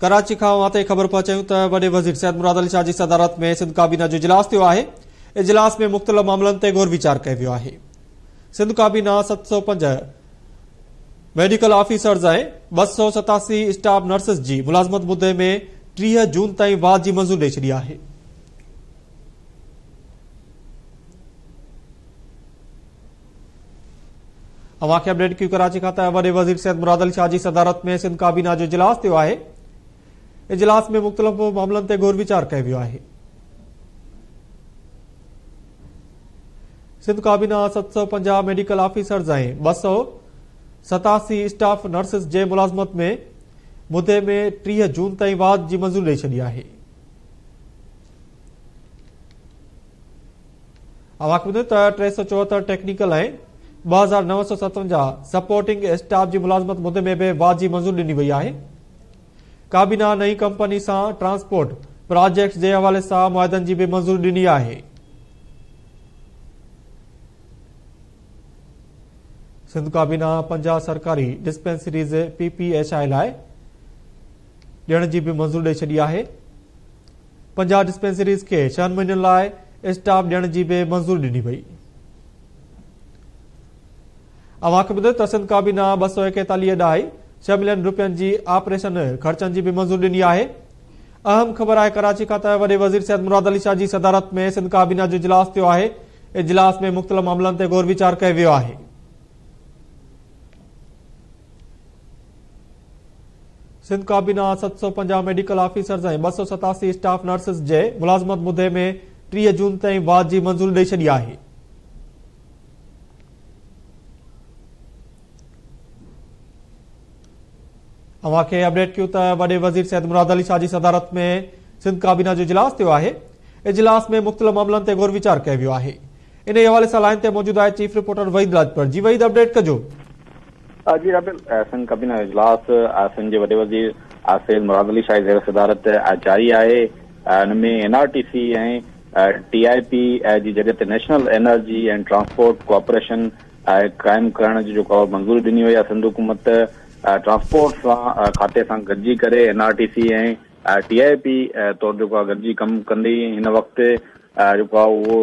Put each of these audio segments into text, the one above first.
ڪراچي کان اوهان تائين خبر پهچايون ته وڏي وزير سيد مراد علي شاهه جي صدارت ۾ سنڌ ڪابينا جو اجلاس ٿيو آهي. اجلاس ۾ مختلف معاملن تي غور ويچار ڪيو ويو آهي. سنڌ ڪابينا 705 ميڊيڪل آفيسرز ۽ 287 اسٽاف نرسز جي ملازمت مدي ۾ 30 جون تائين واڌ جي منظوري ڏئي ڇڏي آهي. اوهان کي اپڊيٽ ڪيون ڪراچي کان ته وڏي وزير سيد مراد علي شاهه جي صدارت ۾ سنڌ ڪابينا جو اجلاس ٿيو آهي. اجلاس ۾ مختلف معاملن تي غور ويچار ڪيو ويو آهي. سنڌ ڪابينا 750 ميڊيڪل آفيسرز ۽ 287 اسٽاف نرسز جي ملازمت ۾ مدي ۾ 30 جون تائين واڌ جي منظوري ڏئي ڇڏي آهي. اوهان کي ٻڌايون ته 374 ٽيڪنيڪل ۽ 2957 سپورٽنگ اسٽاف جي ملازمت مدي ۾ به واڌ جي منظوري ڏني وئي آهي. ڪابينا نئين ڪمپني سان ٽرانسپورٽ پراجيڪٽس جي حوالي سان معاهدن جي به منظوري ڏني آهي. سنڌ ڪابينا 50 سرڪاري dispensaries P P H I لاء ڏيڻ جي به منظوري ڏئي ڇڏي آهي. 50 ڊسپينسريز کي ڇهن مهينن لاء اسٽاف ڏيڻ جي به منظوري ڏني وئي. اوهان کي ٻڌايون ته سنڌ ڪابينا 241.6 ملين رپين جي آپريشن خرچن جي به منظوري ڏني آهي. اهم خبر آهي ڪراچي کان ته وڏي وزير سيد مراد علي شاهه جي صدارت ۾ سنڌ ڪابينا جو اجلاس ٿيو آهي. اجلاس ۾ مختلف معاملن تي غور ويچار ڪيو ويو آهي. سنڌ ڪابينا 750 ميڊيڪل آفيسرز ۽ 287 اسٽاف نرسز جي ملازمت مدي ۾ 30 جون تائين واڌ جي منظوري ڏئي ڇڏي آهي. اوهان کي اپڊيٽ ڪيون ته وڏي وزير سيد مراد علي شاهه جي صدارت ۾ سنڌ ڪابينا جو اجلاس ٿيو آهي. اجلاس ۾ مختلف معاملن تي غور ويچار ڪيو ويو آهي. انهي حوالي سان لائين تي موجود آهي چيف رپورٽر وحيد راڄپر. جي وحيد اپڊيٽ ڪجو. جي رابيل، سنڌ ڪابينا جو اجلاس سنڌ جي وڏي وزير سيد مراد علي شاهه جي زير صدارت جاري آهي. ان ۾ N R T C ۽ T I P جي جڳهه تي national energy and transport corporation قائم ڪرڻ جي جيڪو منظوري ڏني وئي آهي. سنڌ حڪومت ٽرانسپورٽ سان کاتي سان گڏجي ڪري N R T C ۽ T I P طور جيڪو آهي گڏجي ڪم ڪندي. هن وقت جيڪو آهي اهو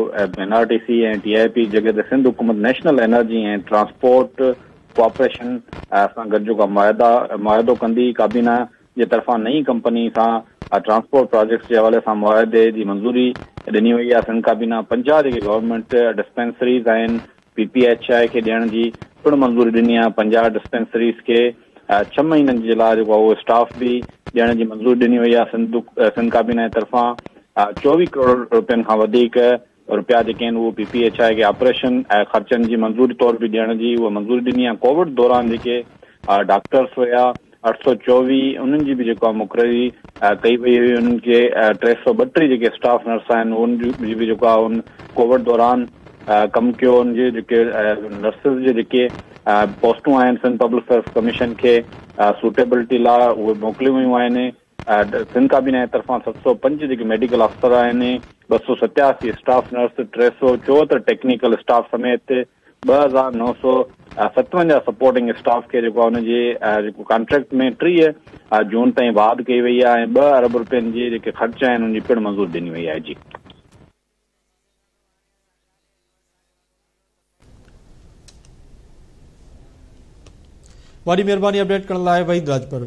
N R T C ۽ T I P جي جڳهه تي سنڌ حڪومت نيشنل انرجي ۽ ٽرانسپورٽ ڪارپوريشن سان گڏ جيڪو آهي معاهدا معاهدو ڪندي. ڪابينا جي طرفان نئين ڪمپني سان ٽرانسپورٽ پراجيڪٽس جي حوالي سان معاهدي جي منظوري ڏني وئي آهي. سنڌ ڪابينا 50 جيڪي گورنمينٽ ڊسپينسريز آهن پي پي ايڇ I کي ڏيڻ جي پڻ منظوري ڏني آهي، 50 ڊسپينسريز کي ڇهه مهينن جي لاء جيڪو آهي اهو اسٽاف به ڏيڻ جي منظوري ڏني وئي آهي، سنڌ ڪابينا جي طرفان 24 ڪروڙ رپين کان وڌيڪ رپيا جيڪي آهن اهو پي پي ايڇ I کي آپريشن ۽ خرچن جي منظوري طور به ڏيڻ جي اها منظوري ڏني آهي، ڪووڊ دوران جيڪي ڊاڪٽرس هيا 824 انهن جي به جيڪو آهي مقرري ڪئي وئي هئي، انهن کي 332 جيڪي اسٽاف نرس آهن انهن جي به جيڪو آهي ان ڪووڊ دوران ڪم ڪيو، ان جي جيڪي نرسز جي جيڪي پوسٽون آهن سنڌ پبلڪ سروس ڪميشن کي سوٽيبلٽي لاء اهي موڪليون ويون آهن، سنڌ ڪابينا جي طرفان 705 جيڪي ميڊيڪل آفيسر آهن، 287 اسٽاف نرس، 374 ٽيڪنيڪل اسٽاف سميت 2957 سپورٽنگ اسٽاف کي جيڪو آهي ان جي جيڪو ڪانٽريڪٽ ۾ 30 جون تائين واڌ ڪئي وئي آهي ۽ 2 ارب رپين جي جيڪي خرچ آهن ان جي پڻ منظوري ڏني وئي آهي جي. وڏي مهرباني اپڊيٽ ڪرڻ لاء وحيد راڄپر.